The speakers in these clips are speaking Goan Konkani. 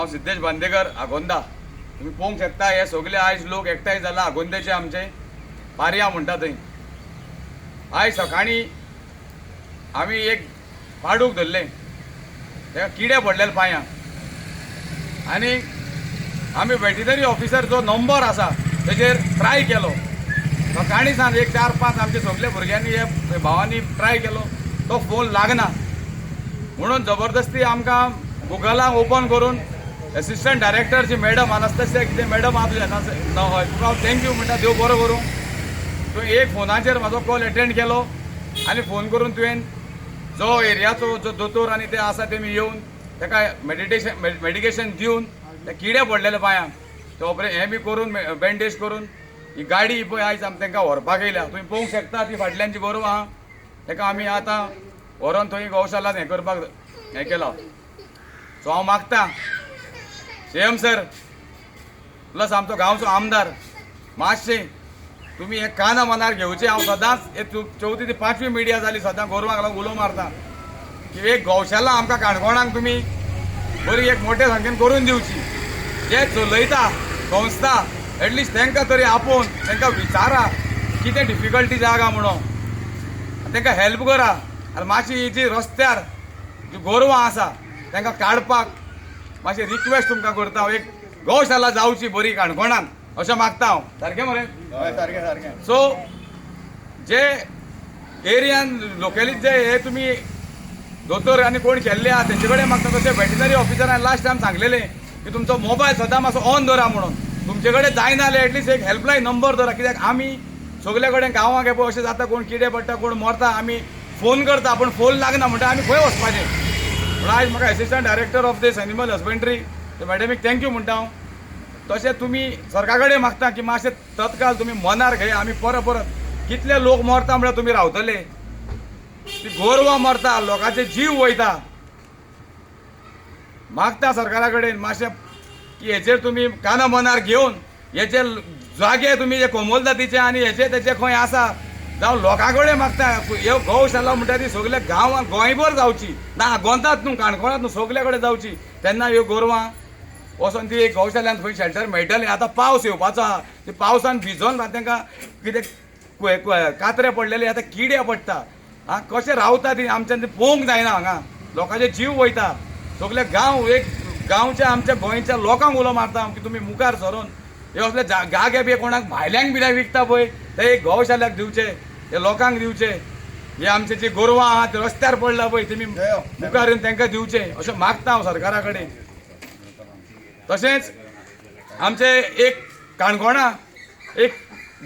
हांव सिद्धेश बांदेकर, आगोंदा. तुमी पळोवंक शकता, हे सगळे आयज लोक एकठांय जाला आगोंदेचे, आमचे पारया म्हणटा थंय. आयज सकाळीं आमी एक पाडूक धरलें, तेका किडे पडलेले पांयांक आनी आमी वेटरिनरी ऑफिसर जो नंबर आसा तेजेर ट्राय केलो. सकाळीं सावन एक चार पांच आमचे सगळे भुरग्यांनी, हे भावांनी ट्राय केलो, तो फोन लागना म्हणून जबरदस्ती आमकां गुगलाक ओपन करून एसिस्टंट डायरेक्टर जी मॅडम अनास्तासिया कितें मॅडम आहा तुजें, हय, तुका हांव thank you म्हणटा. देव बरो करूं. तुवें एक फोनाचेर म्हाजो कॉल एटेंड केलो आनी फोन करून तुवें जो एरियाचो जो दोतोर आनी ते आसा, तेमी येवन ताका मेडिटेशन मेडिकेशन दिवन ते किडे पडलेले पांयांक ते ऑपरे हें बी करून, बँडेज करून ही गाडी पळय आयज आमी तांकां व्हरपाक येयल्या. तुमी पळोवंक शकता, ती फाटल्यान जी गोरवां आहा, ताका आमी आतां व्हरोन थंय गोशालान हें करपाक हें केलां. सो हांव मागता, सीएम सर प्लस आमचो गांवचो आमदार, मातशें तुमी हे काना मनार घेवचें. हांव सदांच हे चवथी ती पांचवी मिडिया जाली, सदां गोरवांक लागून उलो मारता की एक गौशाला आमकां काणकोणाक तुमी बरी एक मोठे संख्येन करून दिवची. जे चलयता संस्था, एटलिस्ट तांकां तरी आपोवन तांकां विचारा कितें डिफिकल्टी आहा म्हणून, तांकां हेल्प करा. आनी मातशी ही जी रस्त्यार जी गोरवां आसा, तांकां काडपाक मातशी रिक्वेस्ट तुमकां करता हांव. एक गौशाला जावची बरी काणकोणान अशें मागता हांव. सारकें मरे? हय, सारकें सारकें. सो जे एरियान लोकली जे हे तुमी दोतोर आनी कोण केल्ले आहा, तेंचे कडेन मागता. तशें वेटरिनरी ऑफिसरान लास्ट टायम सांगलेलें की तुमचो मोबायल सदां मातसो ऑन दवरा म्हणून. तुमचे कडेन जायना जाल्यार एटलिस्ट एक हेल्पलायन नंबर दवरा, कित्याक आमी सगळे कडेन गांवांक हे पळय अशें जाता, कोण किडे पडटा, कोण मरता, आमी फोन करता पूण फोन लागना म्हणटा आमी खंय वचपाचें? पूण आयज म्हाका assistant director of this animal husbandry मॅडमीक thank you म्हणटा हांव. तशें तुमी सरकारा कडेन मागता की मातशें तत्काल तुमी मनार घेया. आमी परत परत कितले लोक मरता म्हळ्यार तुमी रावतले? ती गोरवां मरता, लोकांचे जीव वयता. मागता सरकारा कडेन मातशें की हेचेर तुमी काना मनार घेवन हेचे जागे तुमी जे कोमोल जातीचे आनी हेचे तेचे खंय आसा जावं, लोकां कडेन मागता. ह्यो गौशाला म्हणटा ती सगल्या गांवांत गोंयभर जावची, ना आगोंदात न्हू, काणकोणांत न्हू, सगल्या कडेन जावची. तेन्ना ह्यो गोरवां वचोन ती एक गौशाल्यान खंय शेल्टर मेळटलें. आतां पावस येवपाचो आहा, ती पावसान भिजोन तांकां कितें कात्रे पडलेले, आतां किडे पडटा. आं, कशें रावता ती आमच्यान ती पळोवंक जायना. हांगा लोकांचे जीव वयता. सगले गांव एक गांवच्या आमच्या गोंयच्या लोकांक उलो मारता हांव की तुमी मुखार सरोन हे असले जागे बी कोणाक भायल्यांक बिल्यांक विकता पळय, ते एक गौशाल्याक दिवचे, ते लोकांक दिवचे. हे आमचे जी गोरवां आहा ते रस्त्यार पडला पळय, तेमी मुखार येवन तांकां दिवचे अशें मागता हांव सरकारा कडेन. तशेंच आमचे एक काणकोणा एक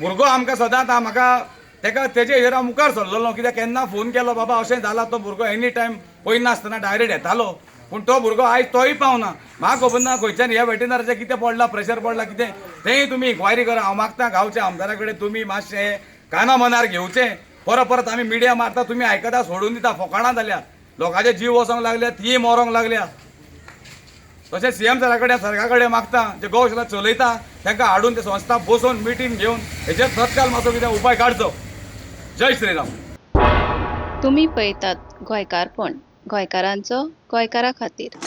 भुरगो आमकां सदांच म्हाका तेका तेजे हेजेर हांव मुखार सरलेलो, कित्याक केन्ना फोन केलो, बाबा अशें जालां, तो भुरगो एनी टायम पळयनासतना डायरेक्ट येतालो. पूण तो भुरगो आयज तोय पावना. म्हाका खबर ना खंयच्यान ह्या वेटरिनराचें कितें पडलां, प्रेशर पडलां कितें, तेंय तुमी इन्क्वायरी करा. हांव मागता गांवच्या आमदारा कडेन, तुमी मातशें काना मनार घेवचें. परत परत आमी मिडिया मारता, तुमी आयकता, सोडून दिता. फोकाणां जाल्या, लोकांचे जीव वचोंक लागल्या, तीय मरोंक लागल्या. तशें सीएम सरा कडेन, सरकारा कडेन मागता, जे गौशाला चलयता तांकां हाडून ते संस्था बसोवन मिटींग घेवन हेचेर तत्काल मातसो कितें उपाय काडचो. जय श्रीराम. तुमी पळयतात गोंयकारपण, गोंयकारांचो गोंयकारा खातीर.